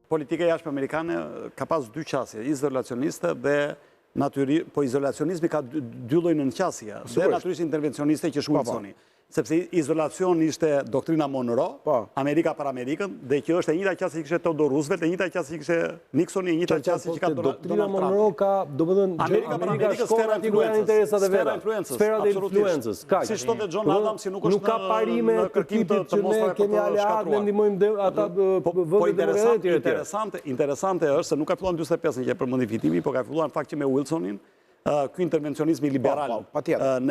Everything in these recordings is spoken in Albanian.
Politika e jashtme amerikane ka pas dy qasje, izolacioniste dhe natyri, po izolacionizmi ka dy lloj nënqasje, dhe natyrisht intervencioniste që është po, po. Wilsoni. Sepse izolacion ishte doktrina Monroe, po. Amerika për Amerikën, dhe që është e njëjta qasje që kishte Theodore Roosevelt, e njëjta qasje që kishte Nixon, e njëjta qasje që ka Donald Trump. Doktrina Monroe ka, domethënë, Amerika për Amerikën, sfera influencës, interesat e veta, sfera e influencës, kaq. Siç thotë John Adams, si nuk është nuk ka parime në kërkim të të mos ne kemi aleatë, ne ndihmojmë ata po, po interesante, interesante, interesante është se nuk ka filluar në 45 që e përmendi Fitimi, po ka filluar në fakt që me Wilsonin, ky intervencionizmi liberal. Po, po, patjetër.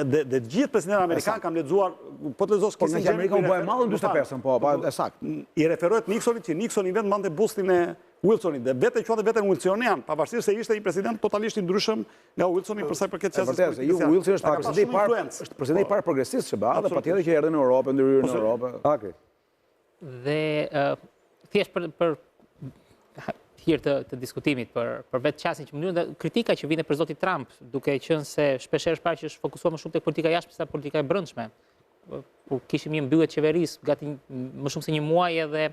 Dhe dhe të gjithë presidentët amerikanë kam lexuar, po të lexosh po, Kissinger. Amerika u bë e madhe në 45-ën, po, po, e saktë. I referohet Nixonit që Nixoni vetë mbante bustin e Wilsonit dhe vetë e quante veten Wilsonian, pavarësisht se ishte një president totalisht i ndryshëm nga Wilsoni për sa i përket qasjes politike. Vërtet, Wilson është presidenti i parë, është presidenti i parë progresist i SHBA dhe patjetër që erdhi në Europë, ndërhyri në Europë. Okej. Dhe thjesht për për hir të, të diskutimit për për vetë qasjen që mënyrën dhe kritika që vjen për zotin Trump, duke qenë se shpeshherë është parë që është fokusuar më shumë tek politika e jashtme se sa politika e brendshme. Kur kishim një mbyllje të qeverisë gati më shumë se një muaj edhe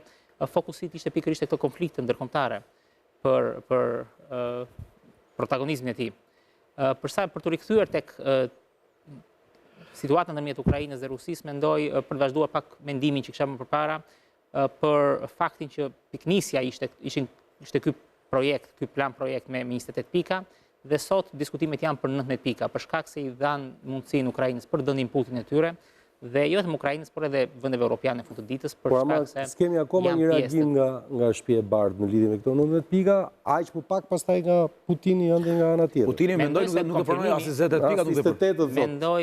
fokusi ishte pikërisht te këto konflikte ndërkombëtare për për protagonizmin e tij. Për sa për t'u rikthyer tek situata ndërmjet Ukrainës dhe Rusisë, mendoj për të vazhduar pak mendimin që kisha më përpara, për faktin që pikënisja ishte, ishin, ishte ky projekt, ky plan projekt me 28 pika, dhe sot diskutimet janë për 19 pika, për shkak se i dhanë mundësinë Ukrainës për të dhënë inputin e tyre, dhe jo vetëm Ukrainës, por edhe vendeve europiane në fund të ditës, për por shkak se s'kemi akoma një reagim nga nga Shtëpia e Bardhë në lidhje me këto 19 pika, aq më pak pastaj nga Putini ende nga ana tjetër. Putini mendoj se nuk e pranoi as 28 pika nuk e pranoi. Mendoj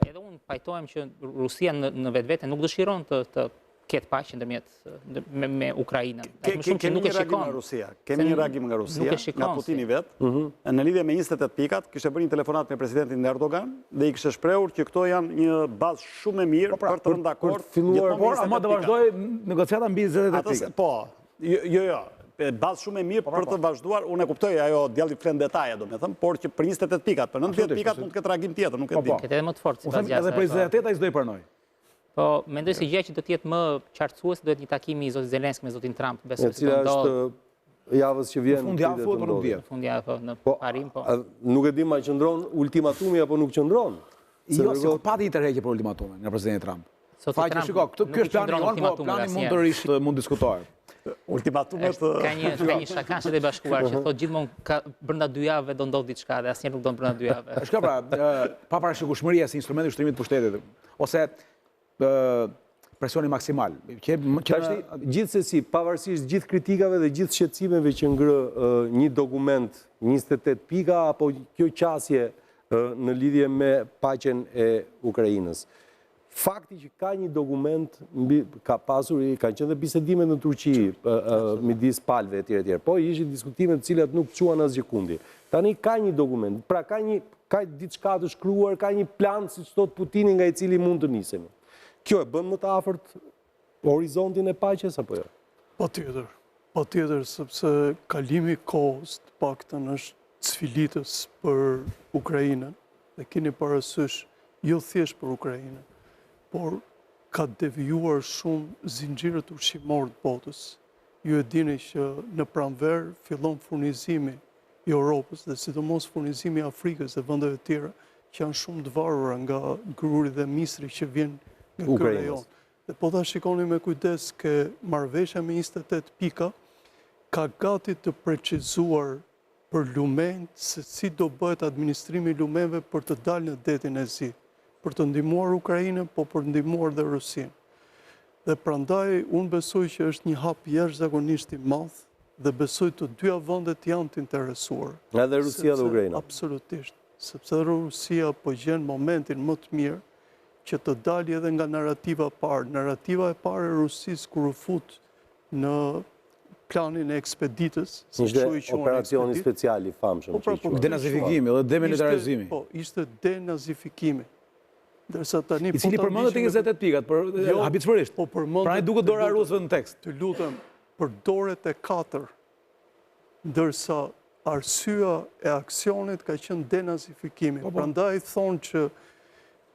edhe unë pajtohem që Rusia në, në vetvete nuk dëshiron të të ketë paqe ndërmjet me, me Ukrainën. Ke, më shumë që nuk e shikon. Nga Rusia. Kemi një reagim nga Rusia, nga Putini vetë. Mhm. Në lidhje me 28 pikat, kishte bërë një telefonatë me presidentin Erdogan dhe i kishte shprehur që këto janë një bazë shumë e mirë po pra, për të rënë dakord. Filluar, por ama do vazhdojë negociata mbi 28 pikat. Po, jo, jo, jo bazë shumë e mirë po, pra, për të po. vazhduar, unë e kuptoj ajo djalli fle në detaje, domethënë, por që për 28 pikat, për 19 pikat mund të ketë reagim tjetër, nuk e po, di. Këtë edhe më të fortë, sipas gjasave. Edhe për 28 ai s'do i pranojë. Po, mendoj se gjëja që do të jetë më qartësuese do jetë një takim i zotit Zelenski me zotin Trump, besoj se do ndodhë. Është javës që vjen. Në fundjavë po nuk dihet. Në fundjavë po, në po, parim po. Nuk e di ma qëndron ultimatumi apo nuk qëndron. Jo, se pati një tërheqje për ultimatumin nga presidenti Trump. Zoti Trump, shiko, këtë ky është plani jonë, po plani mund të rish, mund diskutohet. Ultimatumet ka një ka një shaka në Shtetet e Bashkuara që thotë gjithmonë ka brenda dy javëve do ndodh diçka dhe asnjëherë nuk ndodh brenda dy javëve. Është kjo pra, paparashikueshmëria si instrument i ushtrimit të pushtetit ose presioni maksimal. Që që gjithsesi, pavarësisht gjithë kritikave dhe gjithë shqetësimeve që ngre një dokument 28 pika apo kjo qasje në lidhje me paqen e Ukrainës. Fakti që ka një dokument mbi ka pasur kanë qenë dhe bisedime në Turqi midis palëve etj etj. Po ishin diskutime të cilat nuk çuan asgjëkundi. Tani ka një dokument, pra ka një ka diçka të shkruar, ka një plan siç thotë Putini nga i cili mund të nisemi. Kjo e bën më të afërt horizontin e paqes apo jo? Patjetër. Patjetër sepse kalimi i kohës të paktën është sfilitës për Ukrainën dhe kini parasysh jo thjesht për Ukrainën, por ka devijuar shumë zinxhirët ushqimorë të botës. Ju e dini që në pranverë fillon furnizimi i Europës dhe sidomos furnizimi i Afrikës dhe vendeve të tjera që janë shumë të varura nga gruri dhe misri që vjen nga ky rajon. Dhe po ta shikoni me kujdes ke marrëveshja me 28 pika ka gati të precizuar për lumenjtë se si do bëhet administrimi i lumenjve për të dalë në detin e Zi, për të ndihmuar Ukrainën, po për të ndihmuar dhe Rusinë. Dhe prandaj unë besoj që është një hap jashtëzakonisht i madh dhe besoj të dyja vendet janë të interesuar. Edhe Rusia dhe Ukraina. Absolutisht, sepse Rusia po gjen momentin më të mirë që të dali edhe nga narrativa e parë. Narrativa e parë e Rusisë kur u fut në planin e ekspeditës, si Ishte operacioni special i famshëm. Po, pra, po, denazifikimi dhe demilitarizimi. Po, ishte denazifikimi. Ndërsa tani I cili po përmendet tek 28 pikat, por jo, habitshmërisht. Po përmendet. Pra duket dora e rusëve në tekst. Të lutem, përdoret e katër ndërsa arsyeja e aksionit ka qenë denazifikimi. Po, po. Prandaj thonë që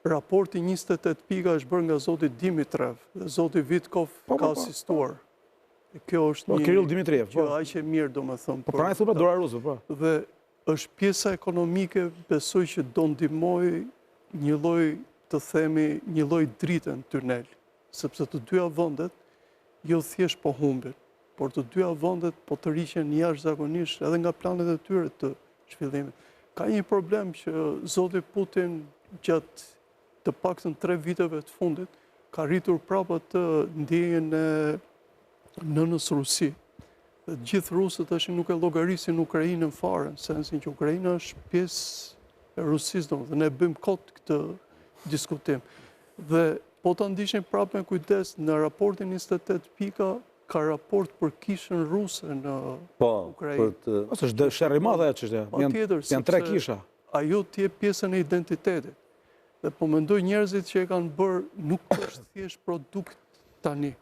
raporti 28 pika është bërë nga zoti Dimitrev dhe zoti Witkoff po, ka asistuar. Dhe kjo është po, një... Kirill Dmitriev, po. Kjo aq e mirë, domethënë. Po, pra e thupa dora rusëve, po. Dhe është pjesa ekonomike, besoj që do ndihmojë një lloj, të themi, një lloj drite në tunel, sepse të dyja vendet jo thjesht po humbin, por të dyja vendet po tërhiqen jashtëzakonisht edhe nga planet e tyre të zhvillimit. Ka një problem që zoti Putin gjatë të paktën tre viteve të fundit ka rritur prapë atë ndjenjën e nënës Rusi. Dhe të gjithë rusët tash nuk e llogarisin Ukrainën fare, në sensin që Ukraina është pjesë e Rusisë, domethënë ne bëjmë kot këtë diskutim. Dhe po ta ndiqni prapë me kujdes në raportin 28 pika, ka raport për kishën ruse në po, Ukrainë. Po, Ose është sherr i madh ajo çështja. Janë tre kisha. Ajo të jep pjesën e identitetit. Dhe po mendoj njerëzit që e kanë bërë nuk është thjesht produkt tani.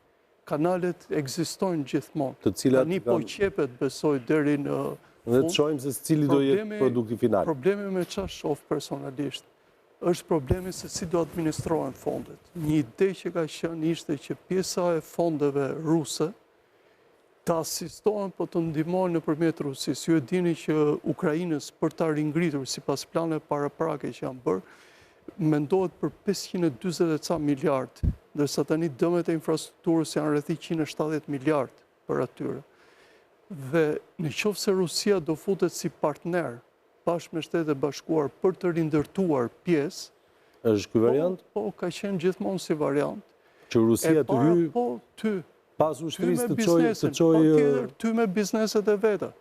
Kanalet ekzistojnë gjithmonë. Të cilat tani po qepet besoj deri në Dhe të shohim se cili do jetë produkti final. Problemi me ça shof personalisht është problemi se si do administrohen fondet. Një ide që ka qenë ishte që pjesa e fondeve ruse të asistohen po të ndihmohen nëpërmjet Rusisë. Ju e dini që Ukrainës për ta ringritur sipas planeve paraprake që janë bërë, mendohet për 540 e ca miliard, ndërsa tani dëmet e infrastrukturës janë rreth 170 miliard për atyre. Dhe në qoftë se Rusia do futet si partner bashkë me Shtetet e Bashkuara për të rindërtuar pjesë, është ky variant? Po, po, ka qenë gjithmonë si variant. Që Rusia të hyjë po, ty, pas ushtrisë të çojë të çojë patjetër ty me bizneset e veta.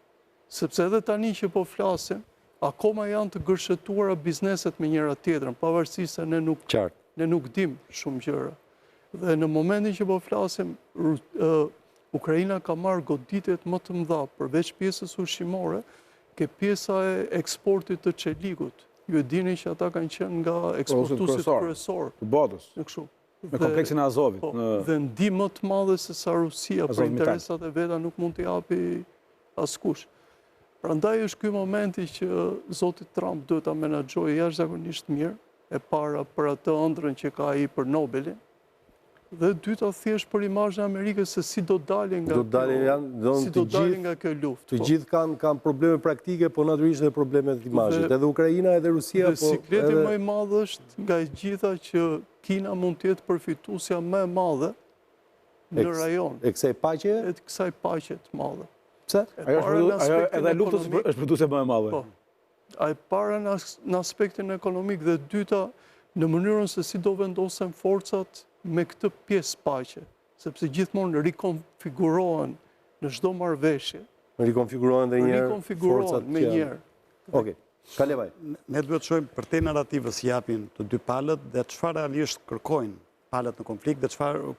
Sepse edhe tani që po flasim, akoma janë të gërshetuara bizneset me njëra tjetrën, pavarësisht se ne nuk Qartë. ne nuk dim shumë gjëra. Dhe në momentin që po flasim, Ukraina ka marrë goditjet më të mëdha përveç pjesës ushqimore, ke pjesa e eksportit të çelikut. Ju e dini që ata kanë qenë nga eksportuesit kryesorë. Të botës. Në kështu. Me kompleksin e Azovit. Po, dhe ndihmë më të madhe se sa Rusia për interesat e veta nuk mund t'i japi askush. Prandaj është ky momenti që zoti Trump duhet ta menaxhojë jashtëzakonisht mirë, e para për atë ëndrrën që ka ai për Nobelin, Dhe e dyta thjesht për imazhin e Amerikës se si do dalin nga do dalin janë do si do dalin nga kjo luftë. Të po. gjithë kanë kanë probleme praktike, po natyrisht edhe probleme të imazhit. Edhe Ukraina edhe Rusia po. Dhe sikleti më i madh është nga e gjitha që Kina mund të jetë përfituesja më e madhe në rajon. E kësaj paqe? E kësaj paqe të madhe. Pse? Ajo është edhe luftës është përfituesja më e madhe. Po. E para në aspektin ekonomik dhe e dyta në mënyrën se si do vendosen forcat me këtë pjesë paqe, sepse gjithmonë rikonfigurohen në çdo marrëveshje. Rikonfigurohen dhe njëherë forcat me njëherë. Okej. Kalevaj. Ne duhet të shohim përtej narrativës që japin të dy palët dhe çfarë realisht kërkojnë palët në konflikt dhe çfarë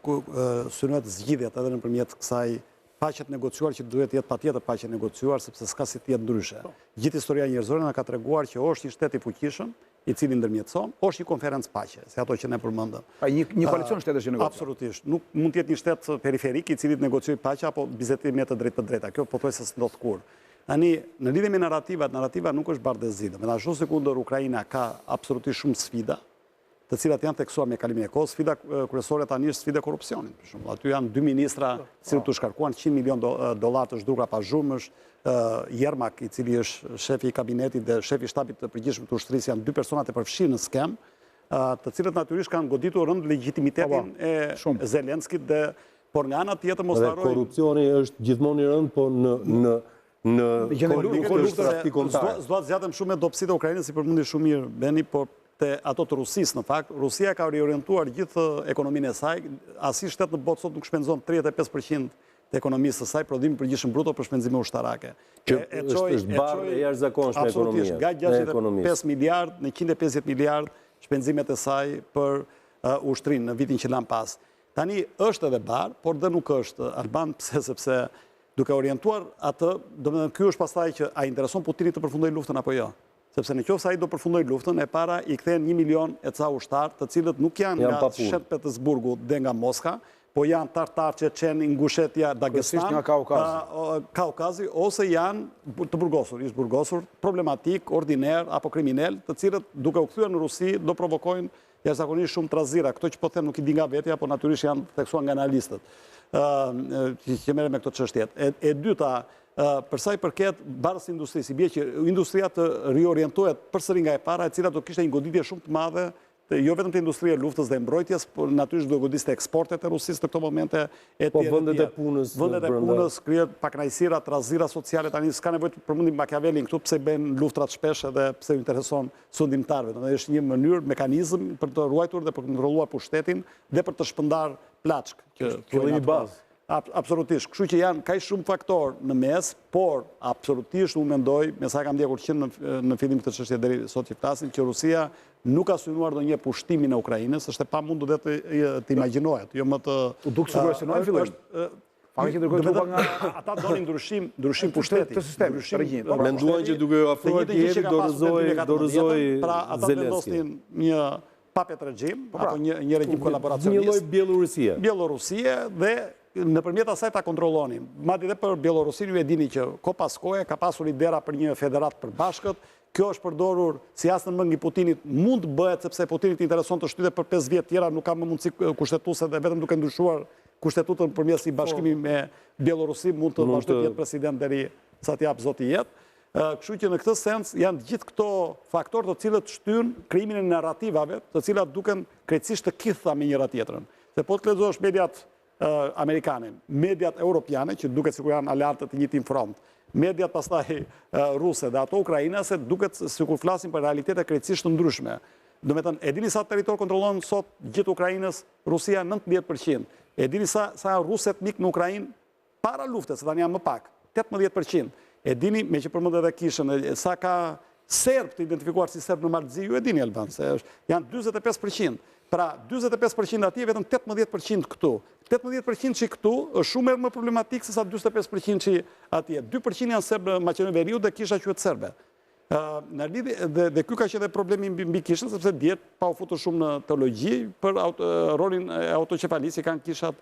synohet zgjidhjet edhe nëpërmjet kësaj paqe të negociuar që duhet të jetë patjetër paqe e negociuar sepse s'ka si të jetë ndryshe. Po. Gjithë historia njerëzore na ka treguar që është një shtet i fuqishëm, i cili ndërmjetëson, është një konferencë paqe, si ato që ne përmendëm. Pa një një koalicion shtetesh që negocion. Absolutisht. Nuk mund të jetë një shtet periferik i cili të negociojë paqe apo bisedime të drejtpërdrejta. Kjo pothuajse s'ndodh kurrë. Tani, në lidhje me narrativat, narrativa nuk është bardhezi. Domethënë ashtu sikundër Ukraina ka absolutisht shumë sfida, të cilat janë theksuar me kalimin e kohës, sfida kryesore tani është sfida e korrupsionit. Për shembull, aty janë dy ministra të cilët u shkarkuan 100 milion dollarë të zhdukura pa zhurmë, është Jermak, i cili është shefi i kabinetit dhe shefi i shtabit të përgjithshëm të ushtrisë, janë dy personat e përfshirë në skemë, të cilët natyrisht kanë goditur rëndë legjitimitetin po, po, e Zelenskit dhe por nga ana tjetër mos harrojmë. Korrupsioni është gjithmonë i rëndë, po në në në luftën kombëtare. S'dua të zgjatem shumë me dobësitë e Ukrainës, i përmendi shumë mirë Beni, por te ato të Rusisë në fakt, Rusia ka riorientuar gjithë ekonominë e saj, asnjë shtet në botë sot nuk shpenzon 35% të ekonomisë së saj, prodhimi i përgjithshëm bruto për shpenzime ushtarake. Që është është barrë e jashtëzakonshme ekonomia. Absolutisht, nga 65 miliard në 150 miliard shpenzimet e saj për ushtrinë në vitin që lamë pas. Tani është edhe barrë, por dhe nuk është Alban, pse sepse duke orientuar atë, domethënë ky është pastaj që a intereson Putinit të përfundojë luftën apo jo. Sepse në qoftë se ai do përfundojë luftën, e para i kthehen një milion e ca ushtarë, të cilët nuk janë nga Shën Petersburgu dhe nga Moska, po janë Tartar, Çeçen, Ingushetia, Dagestan, nga Kaukazi. Kaukazi ose janë të burgosur, ish burgosur, problematik, ordiner apo kriminel, të cilët duke u kthyer në Rusi do provokojnë jashtëzakonisht shumë trazira. Këto që po them nuk i di nga vetja, po natyrisht janë theksuar nga analistët që merren me këto çështje. E dyta, për sa i përket barrës së industrisë, i bie që industria të riorientohet përsëri nga e para, e cila do kishte një goditje shumë të madhe jo vetëm te industria e luftës dhe mbrojtjes, por natyrisht do godiste eksportet e Rusisë në këto momente e po, tjera. Po vendet e punës. Vendet e punës krijohet pakënaqësira, trazira sociale tani s'ka nevojë të përmendim Machiavellin këtu pse bëjnë luftrat shpesh edhe pse u intereson sundimtarëve. Domethënë është një mënyrë, mekanizëm për të ruajtur dhe për të kontrolluar pushtetin dhe për të shpërndarë plaçkë që fillimi bazë. Absolutisht. Kështu që janë kaq shumë faktorë në mes, por absolutisht unë mendoj, me sa kam ndjekur që në, në fillim këtë çështje deri sot që flasim, që Rusia nuk ka synuar ndonjë pushtimin e Ukrainës, është e pamundur dhe të, të imagjinohet, jo më të U duk sikur e synoi në fillim. Fakti që dërgoi trupa nga ata donin ndryshim, ndryshim pushteti, të sistemit, të regjimit. Po, pra, Menduan që duke u afruar Kievit do rrëzoi, do rrëzoi pra ata vendosnin një puppet regjim, po pra, apo një një regjim kolaboracionist. Një lloj Bjellorusie. Bjellorusie dhe nëpërmjet asaj ta kontrollonin. Madje edhe për Bjellorusinë ju e dini që kohë pas kohe ka pasur idera për një federatë të përbashkët. Kjo është përdorur si as në mend i Putinit, mund të bëhet sepse Putinit i intereson të shtyhet për 5 vjet tjera, nuk ka më mundësi kushtetuese dhe vetëm duke ndryshuar kushtetutën përmes një bashkimi po. me Bjellorusinë mund të vazhdojë të jetë president deri sa t'i japë Zoti jetë. Kështu që në këtë sens janë të gjithë këto faktorë të cilët shtynë krijimin e narrativave, të cilat duken krejtësisht të kithta me njëra tjetrën. Se po të lexosh mediat amerikane, mediat europiane që duket sikur janë aleatë të njëjtin front, mediat pastaj ruse dhe ato ukrainase duket sikur flasin për realitete krejtësisht të ndryshme. Domethënë, e dini sa territor kontrollon sot gjithë Ukrainës? Rusia 19%. E dini sa sa janë rusë etnikë në Ukrainë? Para luftës, se tani janë më pak, 18 për qind. E dini, meqë përmendët edhe kishën, sa ka serbë të identifikuar si serbë në Mal të Zi, ju e dini Alban, se është, janë 45 për qind. Pra, 45 për qind atje, vetëm 18 për qind këtu. 18 për qind që këtu është shumë herë më problematik se sa 45 për qind që atje. 2 për qind janë serbë në Maqedoninë e Veriut dhe kisha quhet serbe. Në lidhje dhe dhe ky ka qenë dhe problemi mbi, mbi kishën sepse dihet pa u futur shumë në teologji për auto, rolin e autoqefalisë që kanë kishat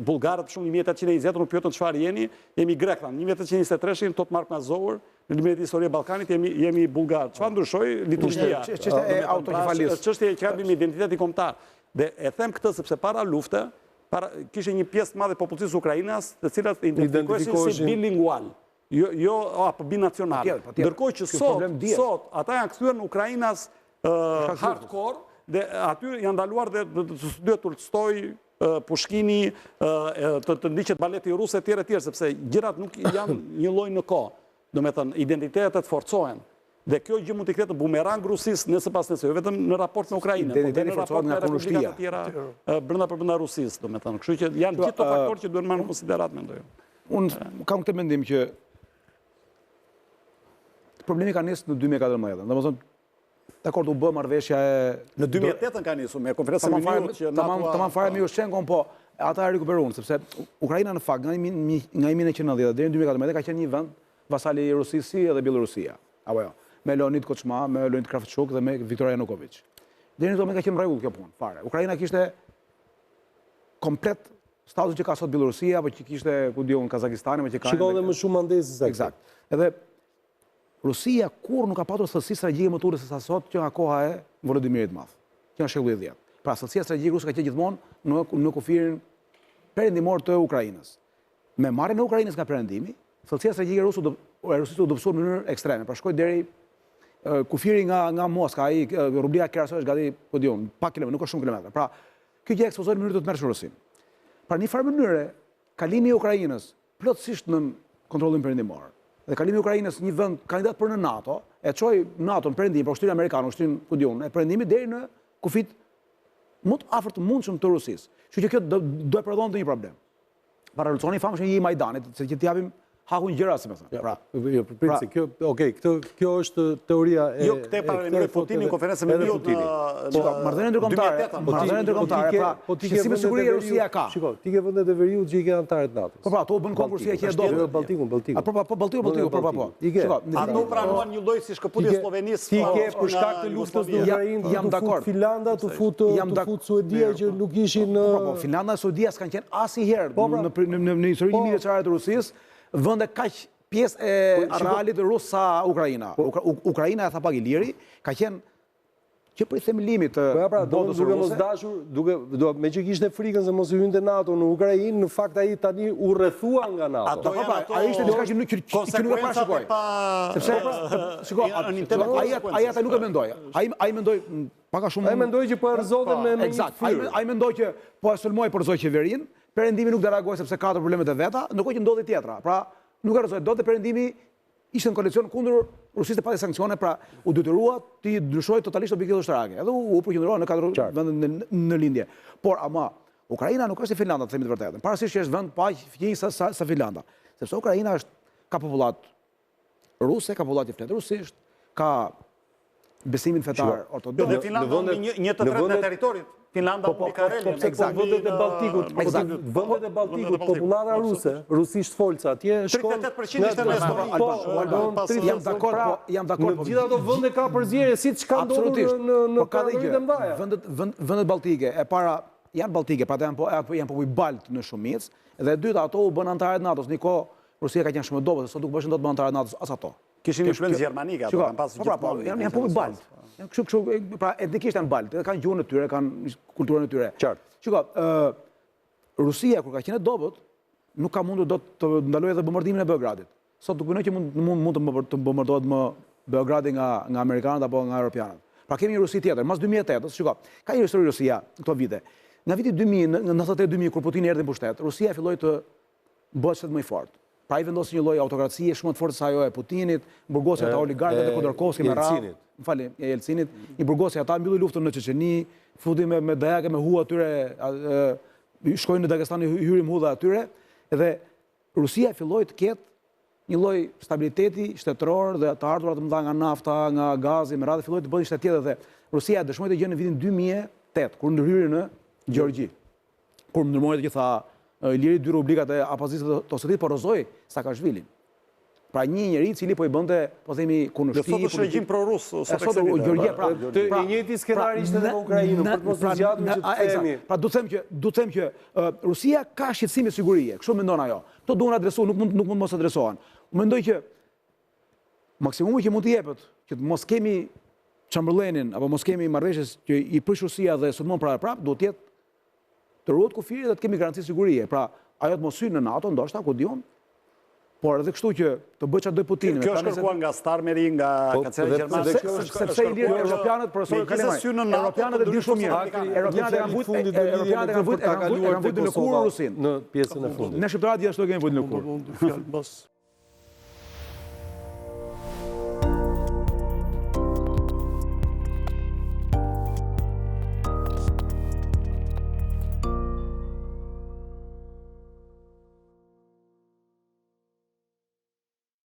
bullgarët shumë 1820 u pyetën çfarë jeni, jemi grekë thanë, 1823-shin thotë Mark Mazower në librin e tij Historia e Ballkanit jemi jemi bullgarë. Çfarë ndryshoi liturgjia? Çështja e autoqefalisë. Është çështje që ka të bëjë me identitetin kombëtar. Dhe e them këtë sepse para lufte, para kishte një pjesë të madhe të popullsisë ukrainase, të cilat identifikoheshin si bilingual. Jo, jo apo binacional. Ndërkohë që sot, sot ata janë kthyer në ukrainas hardcore dhe aty janë ndaluar dhe të studiohet Tolstoi, Pushkini, të të ndiqet baleti rus e tjerë e tjerë, sepse gjërat nuk janë një lloj në kohë. Domethënë, identitetet forcohen. Dhe kjo gjë mund t'i kthehet në bumerang Rusisë nesër pasnesër, jo vetëm në raport me Ukrainën, por dhe në raport me republikat e tjera brenda për brenda Rusisë, domethënë. Kështu që janë gjithë këto faktorë që duhen marrë në konsideratë, mendoj. Unë kam këtë mendim që problemi ka nisë në 2014. Domethënë, dakord u bë marrëveshja e në 2008-ën ka nisur me konferencën e Mynihut që NATO tamam fare me Jushçenkon, po ata e rikuperuan sepse Ukraina në fakt nga nga 1990 deri në 2014 ka qenë një vend vasal i Rusisë si edhe Bjellorusia. Apo jo. Me Leonid Kuçma, me Leonid Kravchuk dhe me Viktor Janukovic. Deri në atë moment ka qenë në rregull kjo punë, fare. Ukraina kishte komplet statusin që ka sot Bjellorusia apo që kishte ku di unë Kazakistani apo që ka. Shikon dhe më shumë andej se sa. Eksakt. Edhe Rusia kurrë nuk ka patur thellësi strategjike më të ulët se sa sot që nga koha e Volodimirit të Madh, që nga shekulli i 10. Pra thellësia strategjike ruse ka qenë gjithmonë në në kufirin perëndimor të Ukrainës. Me marrjen e Ukrainës nga perëndimi, thellësia strategjike ruse e Rusisë u dobësua në mënyrë ekstreme. Pra shkoi deri kufiri nga nga Moska, ai Rublika Kerasoy është gati, po di unë, pak kilometra, nuk është shumë kilometra. Pra, kjo gjë ekspozoi në mënyrë të tmerrshme Rusinë. Pra në një farë mënyre, kalimi i Ukrainës plotësisht nën kontrollin perëndimor dhe kalimi i Ukrainës një vend kandidat për në NATO, e çoi NATO-n perëndim, pra ushtrinë amerikane, ushtrinë, ku di unë, e perëndimit deri në kufijtë më të afërt të mundshëm të Rusisë. Kështu që kjo do, do e prodhonte një problem. Pra revolucioni i famshëm i Majdanit, se që t'i japim hakun gjëra, si me thënë. Pra, jo, jo, prit, pra, se kjo, okay, këtë, kjo është teoria e... Jo, këtë e paralajmëroi Putini në konferencën e Mynihut në... Po, marrëdhënie ndërkombëtare, po marrëdhënie ndërkombëtare, pra, po ti ke siguri Rusia ka. Shiko, ti ke vendet e veriut që i ke anëtare të NATO-s. Po pra, ato u bën kokë Rusia që e do. Jo, Baltikun, Baltikun. Po, po, Baltikun, Baltikun, po, po, po. Shiko, ato pranuan një lloj si shkëputje Sllovenisë. Ti ke për shkak të luftës në Ukrainë, jam dakord. Finlanda, t'u fut, t'u fut Suedia që nuk ishin në Po, po, Finlanda dhe Suedia s'kanë qenë asnjëherë po, pra. në në në historinë po. mijëvjeçare të Rusisë, vende kaq pjesë e po, arealit rus sa Ukraina. Ukraina e tha pak Iliri, ka qenë. Që prej themelimit të po ja pra, botës duke mos dashur, duke do me që kishte frikën se mos i hynte NATO në Ukrainë, në fakt ai tani u rrethua nga NATO. Ato po, pra, ai ishte diçka që nuk që, që nuk e parashikoi. Pa... Sepse po, pra, shiko, ai ai atë nuk e mendoi. Ai ai mendoi pak a shumë Ai mendoi që po e rrëzonte me me një fytyrë. Ai ai mendoi që po e sulmoi po rrëzoi qeverinë, Perëndimi nuk do reagojë sepse ka ato problemet e veta, ndërkohë që ndodhi tjetra. Pra, nuk e rrëzoi dot dhe Perëndimi ishte në koalicion kundër Rusisë dhe pati sanksione, pra u detyrua t'i ndryshojë totalisht objektivat ushtarake. Edhe u, u përqendrua në katër vende në, në lindje. Por ama Ukraina nuk është si Finlanda, të themi të vërtetën. Pavarësisht që është vend po aq fqinj sa, sa, sa Finlanda. Sepse Ukraina është ka popullatë ruse, ka popullatë që flet rusisht, ka besimin fetar ortodoks. Dhe Finlanda humbi një, një të tretën e territorit. Finlanda po, po, humbi Karelinë. Po, po, po, vendet e Baltikut, po, vendet e Baltikut, popullata ruse, rusisht folëse atje shkon 38% ishte në Estoni. Po, po, jam dakord, pra, po, jam dakord. Në gjithë ato vende ka përzierje, siç ka ndodhur në në po ka dhe gjë. Vendet vendet baltike, e para janë baltike, pra janë po janë popuj balt në shumicë, dhe e dyta ato u bënë anëtare të NATO-s. Në kohë Rusia ka qenë shumë e dobët, sot nuk bëheshin dot më anëtare të NATO-s as ato. Kishin influencë gjermanike ato, kanë pasur po, pra, po, gjithmonë. Janë janë popuj balt. Janë kështu kështu, pra etnikisht janë balt, edhe kanë gjuhën e tyre, kanë kulturën e tyre. Qartë. Shiko, ë Rusia kur ka qenë e dobët, nuk ka mundur dot të ndalojë edhe bombardimin e Beogradit. Sot nuk mendoj që mund mund mund të të bombardohet më Beogradi nga nga amerikanët apo nga europianët. Pra kemi një Rusi tjetër, mas 2008-ës, shiko, ka një histori Rusia në këto vite. Nga viti 2000, në 98-2000 kur Putini erdhi në pushtet, Rusia filloi të bëhet shtet më i fortë. Pra ai vendosi një lloj autokracie shumë më të fortë se ajo e Putinit, burgosi ata oligarkët e Khodorkovsky me radhë. Më falni, e Jelcinit, i burgosi ata, mbylli luftën në Çeçeni, futi me me dajake me hu atyre, shkoi në Dagestan i hyri më hudha atyre dhe Rusia filloi të ketë një lloj stabiliteti shtetëror dhe të ardhura të mëdha nga nafta, nga gazi, me radhë filloi të bëhet shtet tjetër dhe Rusia e dëshmoi këtë gjë në vitin 2008 kur ndërhyri në Gjeorgji. kur ndërmori të gjitha liri dy republikat e Abhazisë dhe të Osetisë, por rrëzoi Saakashvilin. Pra një njeri i cili po i bënte, po themi, kundërshti. Sot është regjim pro-rus, sot e kësaj Gjeorgjia, pra, pra, i njëjti skenar ishte edhe me Ukrainën, për të mos u zgjatur që të themi. Pra du të them që du të them që Rusia ka shqetësime sigurie, kështu mendon ajo. Këto duhen adresuar, nuk mund nuk mund mos adresohen. Unë mendoj që maksimumi që mund të jepet, që të mos kemi Chamberlainin apo mos kemi marrëveshjes që i prish Rusia dhe sulmon prapë prapë, duhet të jetë të ruhet kufiri dhe të kemi garanci sigurie. Pra, ajo të mos hyjë në NATO, ndoshta, ku di unë, por edhe kështu që të bëjë çfarë do Putini. Kjo është kërkuar nga Starmeri, nga po, kanceleri gjerman. Sepse i lirë europianët profesor Kalemaj. Europianët e dinë shumë mirë. Europianët e kanë vujt, europianët e kanë vujt, e kanë vujt në lëkurë Rusinë. Në pjesën e fundit. Ne shqiptarët gjithashtu e kemi vujt në lëkurë.